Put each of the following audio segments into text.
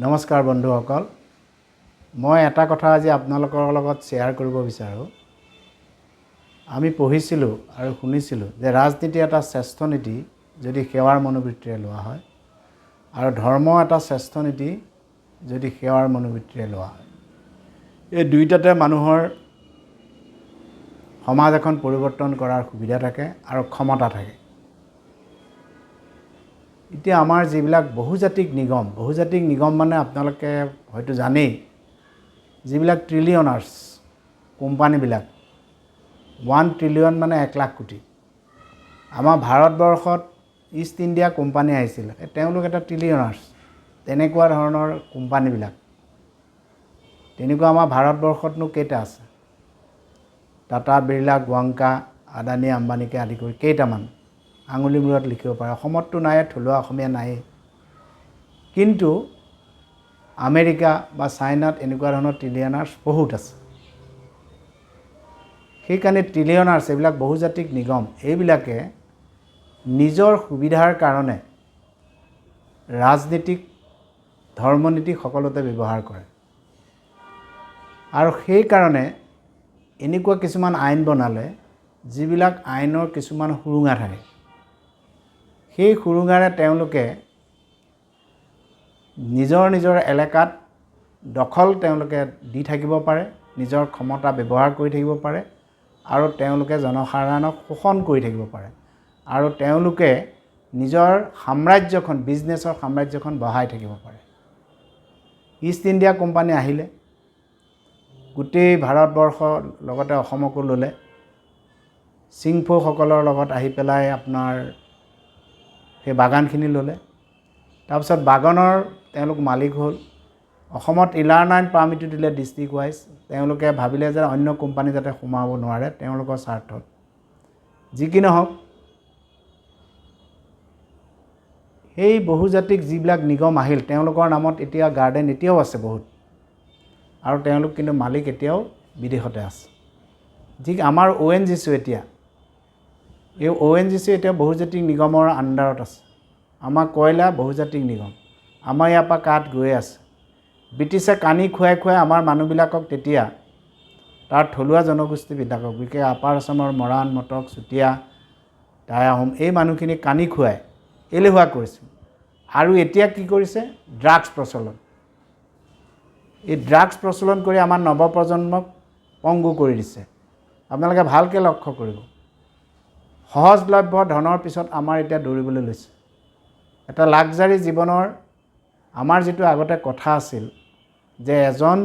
নমস্কাৰ বন্ধুসকল, মই এটা কথা আজি আপোনালোকৰ লগত শ্বেয়াৰ কৰিব বিচাৰোঁ। আমি পঢ়িছিলোঁ আৰু শুনিছিলোঁ যে ৰাজনীতি এটা শ্ৰেষ্ঠ নীতি যদি সেৱাৰ মনোবৃত্তিৰে লোৱা হয়, আৰু ধৰ্ম এটা শ্ৰেষ্ঠ নীতি যদি সেৱাৰ মনোবৃত্তিৰে লোৱা হয়। এই দুইটাতে মানুহৰ সমাজ এখন পৰিৱৰ্তন কৰাৰ সুবিধা থাকে আৰু ক্ষমতা থাকে। এতিয়া আমাৰ যিবিলাক বহুজাতিক নিগম, বহুজাতিক নিগম মানে আপোনালোকে হয়তো জানেই, যিবিলাক ট্ৰিলিয়নাৰ্ছ কোম্পানীবিলাক, 1 ট্ৰিলিয়ন মানে 1 লাখ কোটি। আমাৰ ভাৰতবৰ্ষত ইষ্ট ইণ্ডিয়া কোম্পানী আহিছিল, তেওঁলোক এটা ট্ৰিলিয়নাৰ্ছ। তেনেকুৱা ধৰণৰ কোম্পানীবিলাক, তেনেকুৱা আমাৰ ভাৰতবৰ্ষতনো কেইটা আছে? টাটা, বিৰলা, গোৱাংকা, আদানী, আম্বানীকে আদি কৰি কেইটামান আঙুলি মূৰত লিখিব পাৰে। অসমততো নাই, থলুৱা অসমীয়া নায়েই। কিন্তু আমেৰিকা বা চাইনাত এনেকুৱা ধৰণৰ ট্ৰিলিয়নাৰ্ছ বহুত আছে। সেইকাৰণে ট্ৰিলিয়নাৰ্ছ, এইবিলাক বহুজাতিক নিগম, এইবিলাকে নিজৰ সুবিধাৰ কাৰণে ৰাজনীতিক, ধৰ্মনীতি সকলোতে ব্যৱহাৰ কৰে। আৰু সেইকাৰণে এনেকুৱা কিছুমান আইন বনালে, যিবিলাক আইনৰ কিছুমান সুৰুঙা থাকে। সেই সুৰুঙাৰে তেওঁলোকে নিজৰ নিজৰ এলেকাত দখল তেওঁলোকে দি থাকিব পাৰে, নিজৰ ক্ষমতা ব্যৱহাৰ কৰি থাকিব পাৰে আৰু তেওঁলোকে জনসাধাৰণক শোষণ কৰি থাকিব পাৰে আৰু তেওঁলোকে নিজৰ সাম্ৰাজ্যখন, বিজনেছৰ সাম্ৰাজ্যখন বঢ়াই থাকিব পাৰে। ইষ্ট ইণ্ডিয়া কোম্পানী আহিলে, গোটেই ভাৰতবৰ্ষ লগতে অসমকো ল'লে। চিংফৌসকলৰ লগত আহি পেলাই আপোনাৰ সেই বাগানখিনি ল'লে। তাৰপিছত বাগানৰ তেওঁলোক মালিক হ'ল। অসমত ইনাৰ লাইন পাৰ্মিটো দিলে ডিষ্ট্ৰিক্ট ৱাইজ। তেওঁলোকে ভাবিলে যে অন্য কোম্পানী যাতে সোমাব নোৱাৰে তেওঁলোকৰ স্বাৰ্থত। যি কি নহওক, সেই বহুজাতিক যিবিলাক নিগম আহিল, তেওঁলোকৰ নামত এতিয়া গাৰ্ডেন এতিয়াও আছে বহুত আৰু তেওঁলোক কিন্তু মালিক এতিয়াও বিদেশতে আছে। যি আমাৰ অ'এনজিচি এতিয়া, এই অ'এনজিচি এতিয়া বহুজাতিক নিগমৰ আণ্ডাৰত আছে। আমাৰ কয়লা বহুজাতিক নিগম, আমাৰ ইয়াৰ পৰা কাঠ গৈ আছে। ব্ৰিটিছে কানি খুৱাই খুৱাই আমাৰ মানুহবিলাকক, তেতিয়া তাৰ থলুৱা জনগোষ্ঠীবিলাকক, বিশেষ আপাৰ আছামৰ মৰাণ, মটক, চুতীয়া, টাই আহোম, এই মানুহখিনিক কানি খুৱাই এলেহুৱা কৰিছিল। আৰু এতিয়া কি কৰিছে? ড্ৰাগছ প্ৰচলন। এই ড্ৰাগছ প্ৰচলন কৰি আমাৰ নৱপ্ৰজন্মক পংগু কৰি দিছে। আপোনালোকে ভালকৈ লক্ষ্য কৰিব, সহজলভ্য ধনৰ পিছত আমাৰ এতিয়া দৌৰিবলৈ লৈছে। এটা লাক্সাৰী জীৱনৰ আমাৰ যিটো আগতে কথা আছিল যে এজন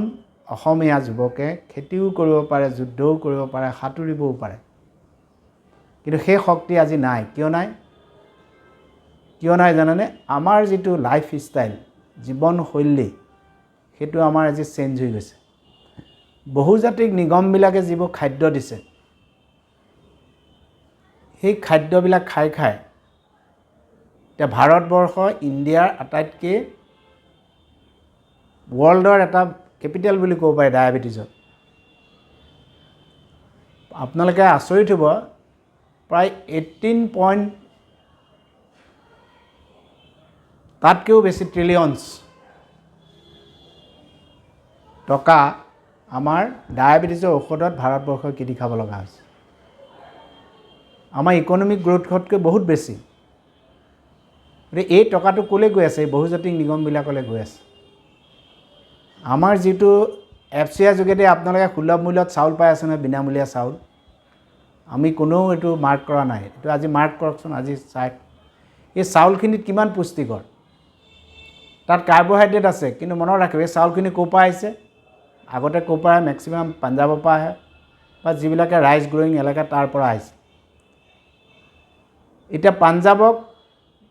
অসমীয়া যুৱকে খেতিও কৰিব পাৰে, যুদ্ধও কৰিব পাৰে, সাঁতুৰিবও পাৰে, কিন্তু সেই শক্তি আজি নাই। কিয় নাই? কিয় নাই জানেনে? আমাৰ যিটো লাইফ ষ্টাইল, জীৱনশৈলী, সেইটো আমাৰ আজি চেঞ্জ হৈ গৈছে। বহুজাতিক নিগমবিলাকে যিবোৰ খাদ্য দিছে, সেই খাদ্যবিলাক খাই খাই এতিয়া ভাৰতবৰ্ষ ইণ্ডিয়াৰ আটাইতকৈ, ৱৰ্ল্ডৰ এটা কেপিটেল বুলি ক'ব পাৰি ডায়েবেটিছত। আপোনালোকে আচৰিত হ'ব, প্ৰায় 18 পইণ্ট তাতকৈও বেছি ট্ৰিলিয়নছ টকা আমাৰ ডায়েবেটিছৰ ঔষধত ভাৰতবৰ্ষই কিনি খাব লগা হৈছে। আমাৰ ইকনমিক গ্ৰ'থতকৈ বহুত বেছি। গতিকে এই টকাটো ক'লৈ গৈ আছে? এই বহুজাতিক নিগমবিলাকলৈ গৈ আছে। আমাৰ যিটো এফচিআই যোগেদি আপোনালোকে সুলভ মূল্যত চাউল পাই আছে নহয়, বিনামূলীয়া চাউল, আমি কোনেও এইটো মাৰ্ক কৰা নাই। এইটো আজি মাৰ্ক কৰকচোন, আজি চাই এই চাউলখিনিত কিমান পুষ্টিকৰ। তাত কাৰ্বহাইড্ৰেট আছে, কিন্তু মনত ৰাখিব, এই চাউলখিনি ক'ৰ পৰা আহিছে? আগতে ক'ৰ পৰা আহে? মেক্সিমাম পাঞ্জাৱৰ পৰা আহে বা যিবিলাকে ৰাইচ গ্ৰয়িং এলেকা তাৰ পৰা আহিছে। এতিয়া পাঞ্জাৱক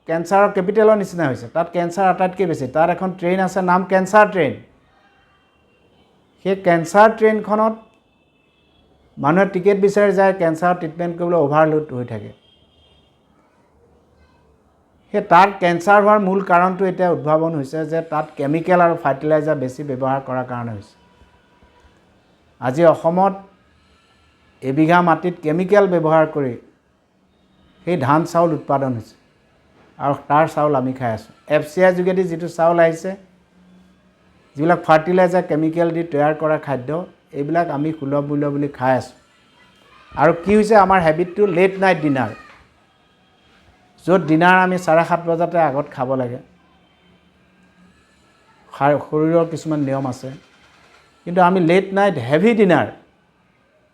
কেঞ্চাৰৰ কেপিটেলৰ নিচিনা হৈছে। তাত কেঞ্চাৰ আটাইতকৈ বেছি। তাত এখন ট্ৰেইন আছে, নাম কেঞ্চাৰ ট্ৰেইন। সেই কেঞ্চাৰ ট্ৰেইনখনত মানুহে টিকেট বিচাৰি যায় কেঞ্চাৰৰ ট্ৰিটমেণ্ট কৰিবলৈ, অভাৰলোড হৈ থাকে। সেই তাত কেঞ্চাৰ হোৱাৰ মূল কাৰণটো এতিয়া উদ্ভাৱন হৈছে যে তাত কেমিকেল আৰু ফাৰ্টিলাইজাৰ বেছি ব্যৱহাৰ কৰাৰ কাৰণে হৈছে। আজি অসমত এবিঘা মাটিত কেমিকেল ব্যৱহাৰ কৰি সেই ধান চাউল উৎপাদন হৈছে আৰু তাৰ চাউল আমি খাই আছোঁ। এফচিআই যোগেদি যিটো চাউল আহিছে, যিবিলাক ফাৰ্টিলাইজাৰ কেমিকেল দি তৈয়াৰ কৰা খাদ্য, এইবিলাক আমি সুলভ মূল্য বুলি খাই আছোঁ। আৰু কি হৈছে, আমাৰ হেবিটটো লেট নাইট ডিনাৰ, য'ত ডিনাৰ আমি 7:30 বজাতে আগত খাব লাগে। শৰীৰৰ কিছুমান নিয়ম আছে, কিন্তু আমি late night heavy dinner,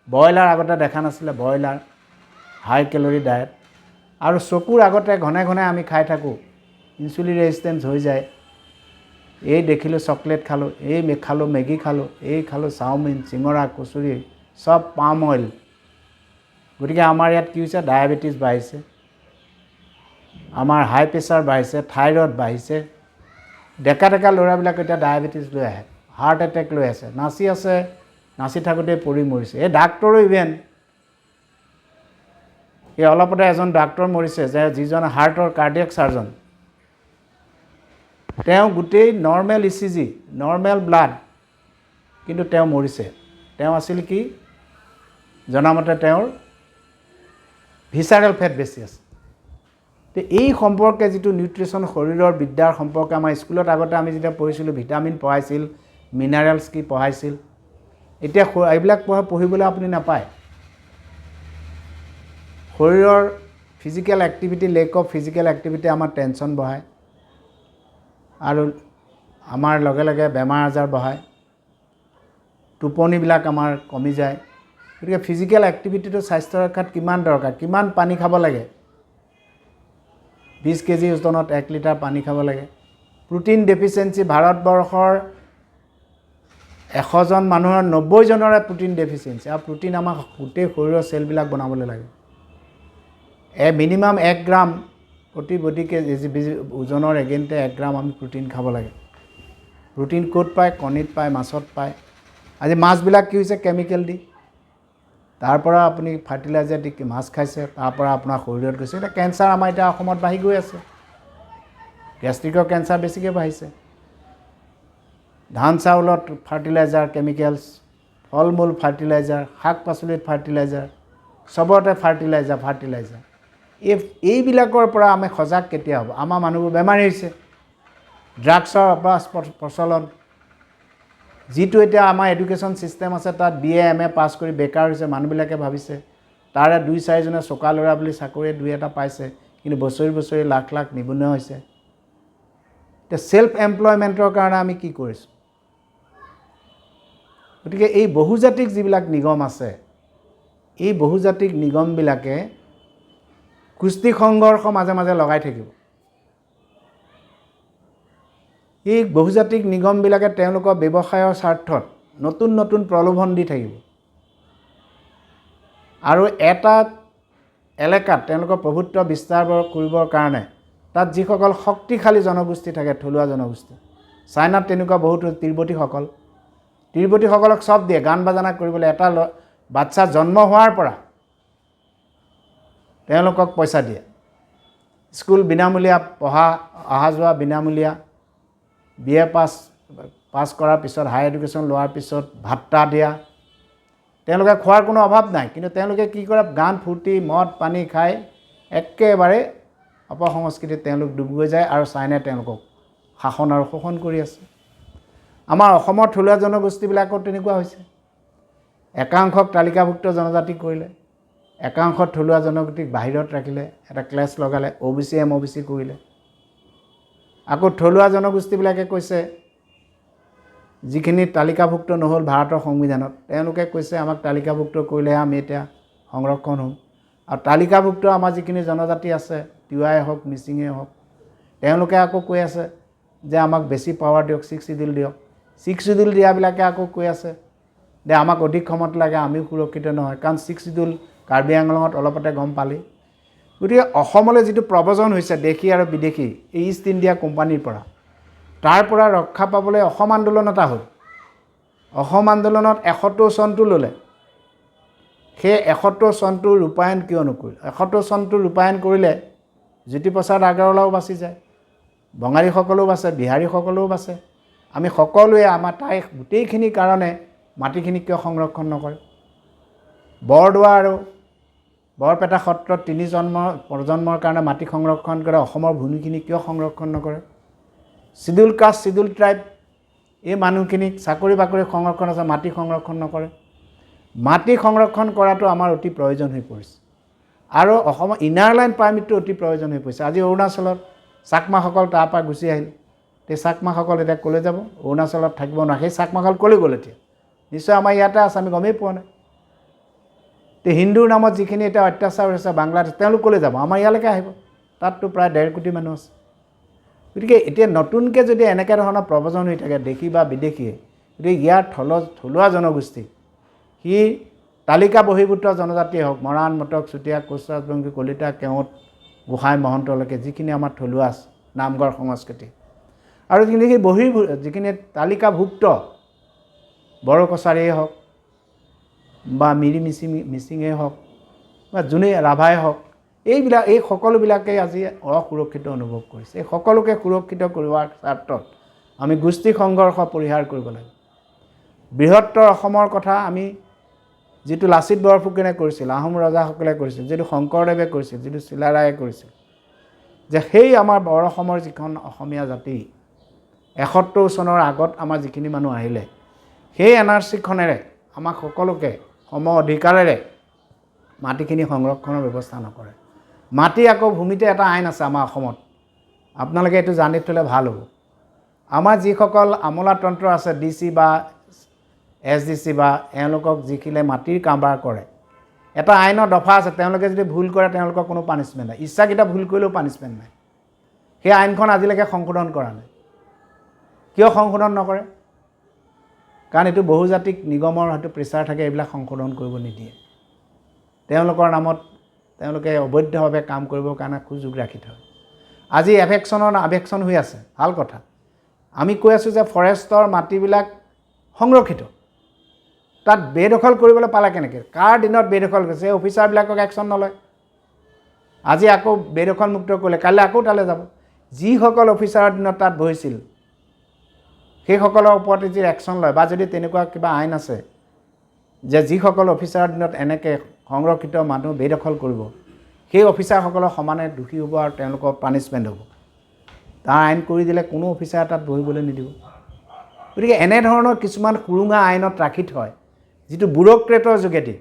broiler আগতে দেখা নাছিলে, ব্ৰইলাৰ হাই কেলৰি ডায়েট, আৰু চকুৰ আগতে ঘনে ঘনে আমি খাই থাকোঁ, ইনচুলিন ৰেজিষ্টেঞ্চ হৈ যায়। এই দেখিলোঁ চকলেট খালোঁ, এই খালোঁ মেগী খালোঁ, এই খালোঁ চাওমিন, চিঙৰা, কচুৰি, চব পাম অইল। গতিকে আমাৰ ইয়াত কি হৈছে, ডায়েবেটিছ বাঢ়িছে, আমাৰ হাই প্ৰেছাৰ বাঢ়িছে, থাইৰয়ড বাঢ়িছে। ডেকা ডেকা ল'ৰাবিলাক এতিয়া ডায়েবেটিছ লৈ আহে, হাৰ্ট এটেক লৈ আছে, নাচি আছে, নাচি থাকোঁতেই পৰি মৰিছে। এই ডাক্তৰো ইভেন, এই অলপতে এজন ডাক্তৰ মৰিছে যে যিজন হাৰ্টৰ কাৰ্ডিয়েক চাৰ্জন, তেওঁ গোটেই normal ECG, normal blood, কিন্তু তেওঁ মৰিছে। তেওঁ আছিল কি জনামতে তেওঁৰ ভিচাৰেল ফেট বেছি আছে। তে এই সম্পৰ্কে যিটো নিউট্ৰিশ্যন, শৰীৰৰ বিদ্যাৰ সম্পৰ্কে আমাৰ স্কুলত আগতে আমি যেতিয়া পঢ়িছিলোঁ, ভিটামিন পঢ়াইছিল, মিনাৰেলছ কি পঢ়াইছিল। এতিয়া এইবিলাক পঢ়িবলৈ আপুনি নাপায়। শৰীৰৰ physical activity, lack of physical activity আমাৰ টেনশ্যন বঢ়ায় আৰু আমাৰ লগে লগে বেমাৰ আজাৰ বঢ়ায়, টোপনিবিলাক আমাৰ কমি যায়। গতিকে ফিজিকেল এক্টিভিটিটো স্বাস্থ্য ৰক্ষাত কিমান দৰকাৰ, কিমান পানী খাব লাগে, 20 কেজি ওজনত 1 লিটাৰ পানী খাব লাগে। প্ৰ'টিন ডেফিচিয়েঞ্চি, ভাৰতবৰ্ষৰ 100জন মানুহৰ 90জনৰে প্ৰ'টিন ডেফিচিয়েঞ্চি। আৰু প্ৰ'টিন আমাক গোটেই শৰীৰৰ চেলবিলাক বনাবলৈ লাগে। মিনিমাম 1 গ্ৰাম প্ৰতি বডি কেজি ওজনৰ এগেইনতে 1 গ্ৰাম আমি প্ৰ'টিন খাব লাগে। প্ৰ'টিন ক'ত পায়? কণীত পায়, মাছত পায়। আজি মাছবিলাক কি হৈছে, কেমিকেল দি, তাৰ পৰা আপুনি ফাৰ্টিলাইজাৰ দি মাছ খাইছে, তাৰ পৰা আপোনাৰ শৰীৰত গৈছে। এতিয়া কেঞ্চাৰ আমাৰ এতিয়া অসমত বাঢ়ি গৈ আছে, গেষ্ট্ৰিকৰ কেঞ্চাৰ বেছিকৈ বাঢ়িছে। ধান চাউলত ফাৰ্টিলাইজাৰ, কেমিকেলছ, ফল মূল ফাৰ্টিলাইজাৰ, শাক পাচলিত ফাৰ্টিলাইজাৰ, চবতে ফাৰ্টিলাইজাৰ, ফাৰ্টিলাইজাৰ। এইবিলাকৰ পৰা আমি সজাগ কেতিয়া হ'ব? আমাৰ মানুহবোৰ বেমাৰী হৈছে, ড্ৰাগছৰ পৰা প্ৰচলন। যিটো এতিয়া আমাৰ এডুকেশ্যন ছিষ্টেম আছে, তাত বি এ, এম এ পাছ কৰি বেকাৰ হৈছে মানুহবিলাকে। ভাবিছে তাৰে দুই চাৰিজনে চোকা ল'ৰা বুলি চাকৰি দুই এটা পাইছে, কিন্তু বছৰি বছৰি লাখ লাখ নিবনুৱা হৈছে। এতিয়া ছেল্ফ এমপ্লয়মেণ্টৰ কাৰণে আমি কি কৰিছোঁ? গতিকে এই বহুজাতিক যিবিলাক নিগম আছে, এই বহুজাতিক নিগমবিলাকে গোষ্ঠী সংঘৰ্ষ মাজে মাজে লগাই থাকিব। এই বহুজাতিক নিগমবিলাকে তেওঁলোকৰ ব্যৱসায়ৰ স্বাৰ্থত নতুন নতুন প্ৰলোভন দি থাকিব আৰু এটা এলেকাত তেওঁলোকৰ প্ৰভুত্ব বিস্তাৰ কৰিবৰ কাৰণে তাত যিসকল শক্তিশালী জনগোষ্ঠী থাকে, থলুৱা জনগোষ্ঠী, চাইনাত তেনেকুৱা বহুতো তিব্বতীসকল, তিব্বতীসকলক চব দিয়ে গান বাজানা কৰিবলৈ। এটা বাচ্চা জন্ম হোৱাৰ পৰা তেওঁলোকক পইচা দিয়ে, স্কুল বিনামূলীয়া, পঢ়া অহা যোৱা বিনামূলীয়া, বি এ পাছ পাছ কৰাৰ পিছত, হায়াৰ এডুকেশ্যন লোৱাৰ পিছত ভাত্তা দিয়া। তেওঁলোকে খোৱাৰ কোনো অভাৱ নাই, কিন্তু তেওঁলোকে কি কৰে? গান ফূৰ্তি, মদ পানী খাই একেবাৰে অপসংস্কৃতিত তেওঁলোক ডুব গৈ যায় আৰু চাইনাই তেওঁলোকক শাসন আৰু শোষণ কৰি আছে। আমাৰ অসমৰ থলুৱা জনগোষ্ঠীবিলাকত তেনেকুৱা হৈছে। একাংশক তালিকাভুক্ত জনজাতি কৰিলে, একাংশ থলুৱা জনগোষ্ঠীক বাহিৰত ৰাখিলে, এটা ক্লেছ লগালে, অ' বি চি, এম অ' বি চি কৰিলে। আকৌ থলুৱা জনগোষ্ঠীবিলাকে কৈছে, যিখিনি তালিকাভুক্ত নহ'ল ভাৰতৰ সংবিধানত, তেওঁলোকে কৈছে আমাক তালিকাভুক্ত কৰিলেহে আমি এতিয়া সংৰক্ষণ হ'ম। আৰু তালিকাভুক্ত আমাৰ যিখিনি জনজাতি আছে, তিৱাই হওক, মিচিঙেই হওক, তেওঁলোকে আকৌ কৈ আছে যে আমাক বেছি পাৱাৰ দিয়ক, ছিক্স চিডিউল দিয়ক। ছিক্স চিডিউল দিয়াবিলাকে আকৌ কৈ আছে যে আমাক অধিক ক্ষমতা লাগে, আমিও সুৰক্ষিত নহয়, কাৰণ ছিক্স চিডিউল কাৰ্বি আংলঙত অলপতে গম পালি। গতিকে অসমলৈ যিটো প্ৰব্ৰজন হৈছে দেশী আৰু বিদেশী এই ইষ্ট ইণ্ডিয়া কোম্পানীৰ পৰা, তাৰ পৰা ৰক্ষা পাবলৈ অসম আন্দোলন এটা হ'ল। অসম আন্দোলনত 71 চনটো ল'লে। সেই 71 চনটো ৰূপায়ণ কিয় নকৰিলে? 71 চনটো ৰূপায়ণ কৰিলে জ্যোতিপ্ৰসাদ আগৰৱালাও বাচি যায়, বঙালীসকলেও বাচে, বিহাৰীসকলেও বাচে, আমি সকলোৱে আমাৰ তাই গোটেইখিনিৰ কাৰণে মাটিখিনি কিয় সংৰক্ষণ নকৰে? বৰদোৱা আৰু বৰপেটা সত্ৰত তিনি প্ৰজন্মৰ কাৰণে মাটি সংৰক্ষণ কৰে, অসমৰ ভূমিখিনি কিয় সংৰক্ষণ নকৰে? চিডিউল কাষ্ট, চিডিউল ট্ৰাইব এই মানুহখিনিক চাকৰি বাকৰি সংৰক্ষণ আছে, মাটি সংৰক্ষণ নকৰে। মাটি সংৰক্ষণ কৰাটো আমাৰ অতি প্ৰয়োজন হৈ পৰিছে। আৰু অসমৰ ইনাৰ লাইন পাৰ্মিটটো অতি প্ৰয়োজন হৈ পৰিছে। আজি অৰুণাচলত চাকমাসকল তাৰপৰা গুচি আহিল। সেই চাকমাসকল এতিয়া ক'লৈ যাব? অৰুণাচলত থাকিব নোৱাৰে। সেই চাকমাসকল ক'লৈ গ'ল এতিয়া? নিশ্চয় আমাৰ ইয়াতে আছে, আমি গমেই পোৱা নাই। তে হিন্দুৰ নামত যিখিনি এতিয়া অত্যাচাৰ হৈছে বাংলাদেশ, তেওঁলোক ক'লৈ যাব? আমাৰ ইয়ালৈকে আহিব। তাততো প্ৰায় 1.5 কোটি মানুহ আছে। গতিকে এতিয়া নতুনকৈ যদি এনেকৈ ধৰণৰ প্ৰব্ৰজন হৈ থাকে, দেশী বা বিদেশীয়ে, গতিকে ইয়াৰ থলুৱা জনগোষ্ঠী, সি তালিকা বহিৰ্ভূত জনজাতিয়ে হওক, মৰাণ, মটক, চুতীয়া, কোচ ৰাজবংশী, কলিতা, কেওট, গোসাঁই, মহন্তলৈকে যিখিনি আমাৰ থলুৱা আছে, নামঘৰ সংস্কৃতি, আৰু যিখিনি যিখিনি তালিকাভুক্ত বড়ো কছাৰীয়ে হওক বা মিৰি মিচিঙেই হওক বা যোনেই ৰাভাই হওক, এইবিলাক এই সকলোবিলাকেই আজি অসুৰক্ষিত অনুভৱ কৰিছে। এই সকলোকে সুৰক্ষিত কৰোৱাৰ স্বাৰ্থত আমি গোষ্ঠী সংঘৰ্ষ পৰিহাৰ কৰিব লাগে। বৃহত্তৰ অসমৰ কথা আমি যিটো লাচিত বৰফুকনে কৰিছিল, আহোম ৰজাসকলে কৰিছিল, যিটো শংকৰদেৱে কৰিছিল, যিটো চিলাৰায়ে কৰিছিল, যে সেই আমাৰ বৰ অসমৰ যিখন অসমীয়া জাতি 71 চনৰ আগত আমাৰ যিখিনি মানুহ আহিলে, সেই এনআৰচিখনেৰে আমাক সকলোকে সম অধিকাৰেৰে মাটিখিনি সংৰক্ষণৰ ব্যৱস্থা নকৰে। মাটি আকৌ ভূমিতে এটা আইন আছে আমাৰ অসমত, আপোনালোকে এইটো জানি থ'লে ভাল হ'ব। আমাৰ যিসকল আমোলাতন্ত্ৰ আছে, ডিচি বা এছডিচি বা এওঁলোকক যিখিনিয়ে মাটিৰ কাৰবাৰ কৰে, এটা আইনৰ দফা আছে, তেওঁলোকে যদি ভুল কৰে তেওঁলোকৰ কোনো পানিছমেণ্ট নাই। ইচ্ছাকৃত ভুল কৰিলেও পানিছমেণ্ট নাই। সেই আইনখন আজিলৈকে সংশোধন কৰা নাই। কিয় সংশোধন নকৰে? কাৰণ এইটো বহুজাতিক নিগমৰ হয়তো প্ৰেছাৰ থাকে, এইবিলাক সংশোধন কৰিব নিদিয়ে। তেওঁলোকৰ নামত তেওঁলোকে অবৈধভাৱে কাম কৰিবৰ কাৰণে সুযোগ ৰাখি থয়। আজি এভেকশ্যন হৈ আছে, ভাল কথা। আমি কৈ আছোঁ যে ফৰেষ্টৰ মাটিবিলাক সংৰক্ষিত, তাত বেদখল কৰিবলৈ পালে কেনেকৈ? কাৰ দিনত বেদখল কৰিছে? সেই অফিচাৰবিলাকক একশ্যন নলয়। আজি আকৌ বেদখল মুক্ত কৰিলে, কাইলৈ আকৌ তালৈ যাব। যিসকল অফিচাৰৰ দিনত তাত বহিছিল, সেইসকলৰ ওপৰত যদি একশ্যন লয় বা যদি তেনেকুৱা কিবা আইন আছে যে যিসকল অফিচাৰৰ দিনত এনেকৈ সংৰক্ষিত মানুহ বেদখল কৰিব, সেই অফিচাৰসকলৰ সমানে দোষী হ'ব আৰু তেওঁলোকৰ পানিছমেণ্ট হ'ব, তাৰ আইন কৰি দিলে কোনো অফিচাৰ তাত বহিবলৈ নিদিব। গতিকে এনেধৰণৰ কিছুমান সুৰুঙা আইনত ৰাখি থয়, যিটো ব্যুৰ'ক্ৰেটৰ যোগেদি।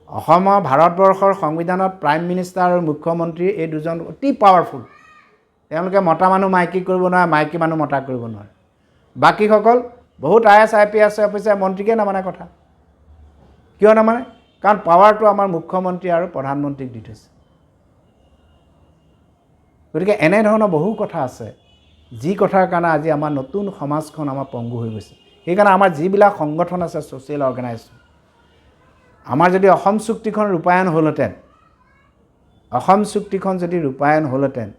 অসমৰ ভাৰতবৰ্ষৰ সংবিধানত প্ৰাইম মিনিষ্টাৰ আৰু মুখ্যমন্ত্ৰী এই দুজন অতি পাৱাৰফুল। তেওঁলোকে মতা মানুহ মাইকী কৰিব নোৱাৰে, মাইকী মানুহ মতা কৰিব নোৱাৰে। বাকীসকল বহুত I S, IPS officer মন্ত্ৰীকে নামানে কথা। কিয় নামানে? কাৰণ পাৱাৰটো আমাৰ মুখ্যমন্ত্ৰী আৰু প্ৰধানমন্ত্ৰীক দি থৈছে। গতিকে এনেধৰণৰ বহু কথা আছে, যি কথাৰ কাৰণে আজি আমাৰ নতুন সমাজখন আমাৰ পংগু হৈ গৈছে। সেইকাৰণে আমাৰ যিবিলাক সংগঠন আছে, ছ'চিয়েল অৰ্গেনাইজেশ্যন, আমাৰ যদি অসম চুক্তিখন ৰূপায়ণ হ'লহেঁতেন, অসম চুক্তিখন যদি ৰূপায়ণ হ'লহেঁতেন,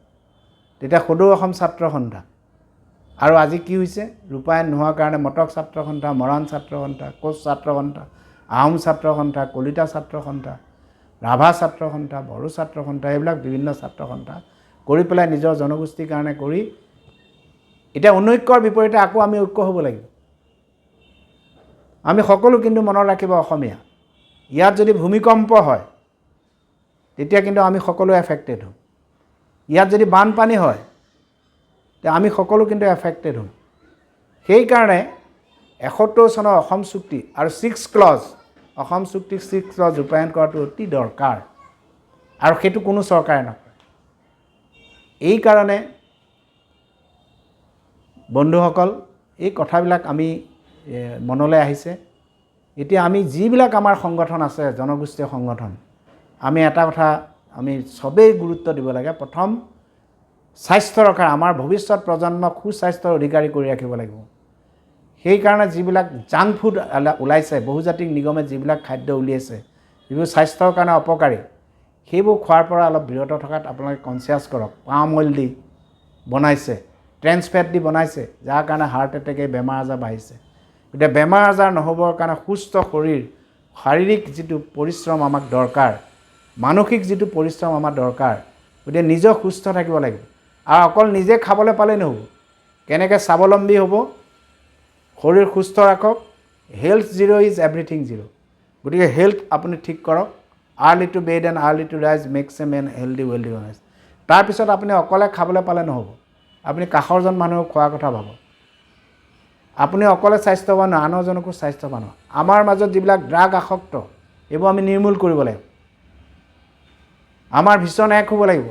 তেতিয়া সদৌ অসম ছাত্ৰ সন্থা, আৰু আজি কি হৈছে, ৰূপায়ণ নোহোৱাৰ কাৰণে মটক ছাত্ৰ সন্থা, মৰাণ ছাত্ৰ সন্থা, কোচ ছাত্ৰ সন্থা, আহোম ছাত্ৰ সন্থা, কলিতা ছাত্ৰ সন্থা, ৰাভা ছাত্ৰ সন্থা, বড়ো ছাত্ৰ সন্থা, এইবিলাক বিভিন্ন ছাত্ৰ সন্থা কৰি পেলাই নিজৰ জনগোষ্ঠীৰ কাৰণে কৰি এতিয়া অনৈক্যৰ বিপৰীতে আকৌ আমি ঐক্য হ'ব লাগিব। আমি সকলো কিন্তু মনত ৰাখিব অসমীয়া, ইয়াত যদি ভূমিকম্প হয় তেতিয়া কিন্তু আমি সকলো এফেক্টেড হ'ম। ইয়াত যদি বানপানী হয় তেতিয়া আমি সকলো কিন্তু এফেক্টেড হ'ম। সেইকাৰণে 71 চনৰ অসম চুক্তি আৰু ছিক্স ক্লজ, অসম চুক্তিক ছিক্স ক্লজ ৰূপায়ণ কৰাটো অতি দৰকাৰ আৰু সেইটো কোনো চৰকাৰে নকৰে। এইকাৰণে বন্ধুসকল, এই কথাবিলাক আমি মনলৈ আহিছে। এতিয়া আমি যিবিলাক আমাৰ সংগঠন আছে, জনগোষ্ঠীয় সংগঠন, আমি এটা কথা আমি চবেই গুৰুত্ব দিব লাগে। প্ৰথম স্বাস্থ্য ৰখাৰ, আমাৰ ভৱিষ্যত প্ৰজন্মক সুস্বাস্থ্যৰ অধিকাৰী কৰি ৰাখিব লাগিব। সেইকাৰণে যিবিলাক জাংক ফুড ওলাইছে, বহুজাতিক নিগমে যিবিলাক খাদ্য উলিয়াইছে, যিবোৰ স্বাস্থ্যৰ কাৰণে অপকাৰী, সেইবোৰ খোৱাৰ পৰা অলপ বিৰত থকাত আপোনালোকে কনচিয়াছ কৰক। পাম অইল দি বনাইছে, ট্ৰেন্স ফেট দি বনাইছে, যাৰ কাৰণে হাৰ্ট এটেকে, বেমাৰ আজাৰ বাঢ়িছে। গতিকে বেমাৰ আজাৰ নহ'বৰ কাৰণে সুস্থ শৰীৰ, শাৰীৰিক যিটো পৰিশ্ৰম আমাক দৰকাৰ, মানসিক যিটো পৰিশ্ৰম আমাৰ দৰকাৰ, গতিকে নিজেও সুস্থ থাকিব লাগিব। আৰু অকল নিজে খাবলৈ পালেই নহ'ব, কেনেকৈ স্বাৱলম্বী হ'ব, শৰীৰ সুস্থ ৰাখক। Health zero is everything zero। গতিকে হেল্থ আপুনি ঠিক কৰক। Early to bed and early to rise makes a man healthy, wealthy, wise। তাৰপিছত আপুনি অকলে খাবলৈ পালে নহ'ব, আপুনি কাষৰজন মানুহক খোৱাৰ কথা ভাবক। আপুনি অকলে স্বাস্থ্যৱান নহয়, আনজনকো স্বাস্থ্যৱান হয়। আমাৰ মাজত যিবিলাক ড্ৰাগ আসক্ত, এইবোৰ আমি নিৰ্মূল কৰিব লাগিব। আমাৰ ভীষণ এক হ'ব লাগিব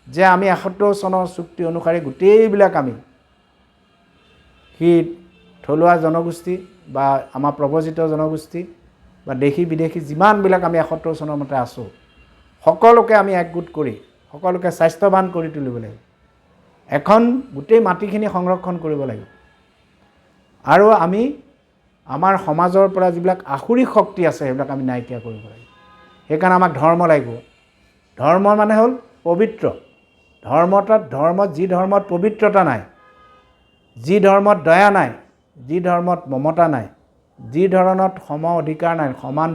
যে আমি ৭১ চনৰ চুক্তি অনুসৰি গোটেইবিলাক আমি সি থলুৱা জনগোষ্ঠী বা আমাৰ প্ৰব্ৰজিত জনগোষ্ঠী বা দেশী বিদেশী যিমানবিলাক আমি ৭১ চনৰ মতে আছোঁ, সকলোকে আমি একগোট কৰি সকলোকে স্বাস্থ্যৱান কৰি তুলিব লাগিব। এখন গোটেই মাটিখিনি সংৰক্ষণ কৰিব লাগিব। আৰু আমি আমাৰ সমাজৰ পৰা যিবিলাক আসুৰিক শক্তি আছে সেইবিলাক আমি নাইকিয়া কৰিব লাগিব। সেইকাৰণে আমাক ধৰ্ম লাগিব। ধৰ্ম মানে হ'ল পবিত্ৰ। ধৰ্মত যি ধৰ্মত পবিত্ৰতা নাই, যি ধৰ্মত দয়া নাই, যি ধৰ্মত মমতা নাই, যি ধৰণত সম অধিকাৰ নাই, সমান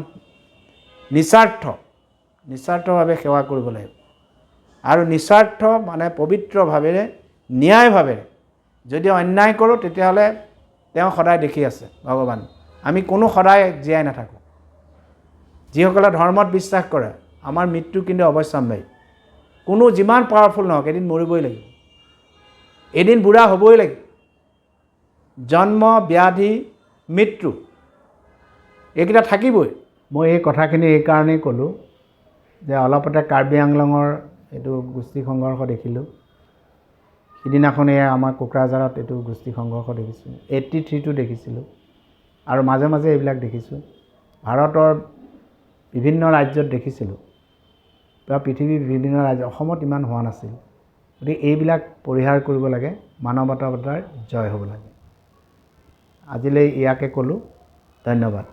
নিস্বাৰ্থভাৱে সেৱা কৰিব লাগিব। আৰু নিস্বাৰ্থ মানে পবিত্ৰভাৱেৰে, ন্যায়ভাৱেৰে যদি অন্যায় কৰোঁ তেতিয়াহ'লে তেওঁ সদায় দেখি আছে ভগৱান। আমি কোনো সদায় জীয়াই নাথাকোঁ। যিসকলে ধৰ্মত বিশ্বাস কৰে, আমাৰ মৃত্যু কিন্তু অৱশ্যম্ভাৱী। কোনো যিমান পাৱাৰফুল নহওক, এদিন মৰিবই লাগিব, এদিন বুঢ়া হ'বই লাগিব। জন্ম, ব্যাধি, মৃত্যু এইকেইটা থাকিবই। মই এই কথাখিনি এইকাৰণেই ক'লোঁ যে অলপতে কাৰ্বি আংলঙৰ এইটো গোষ্ঠী সংঘৰ্ষ দেখিলোঁ, সিদিনাখন এই আমাৰ কোকৰাঝাৰত এইটো গোষ্ঠী সংঘৰ্ষ দেখিছোঁ, 83টো দেখিছিলোঁ, আৰু মাজে মাজে এইবিলাক দেখিছোঁ। ভাৰতৰ বিভিন্ন ৰাজ্যত দেখিছিলোঁ বা পৃথিৱীৰ বিভিন্ন ৰাজ্য, অসমত ইমান হোৱা নাছিল। গতিকে এইবিলাক পৰিহাৰ কৰিব লাগে, মানৱতাবাদৰ জয় হ'ব লাগে। আজিলৈ ইয়াকে ক'লোঁ, ধন্যবাদ।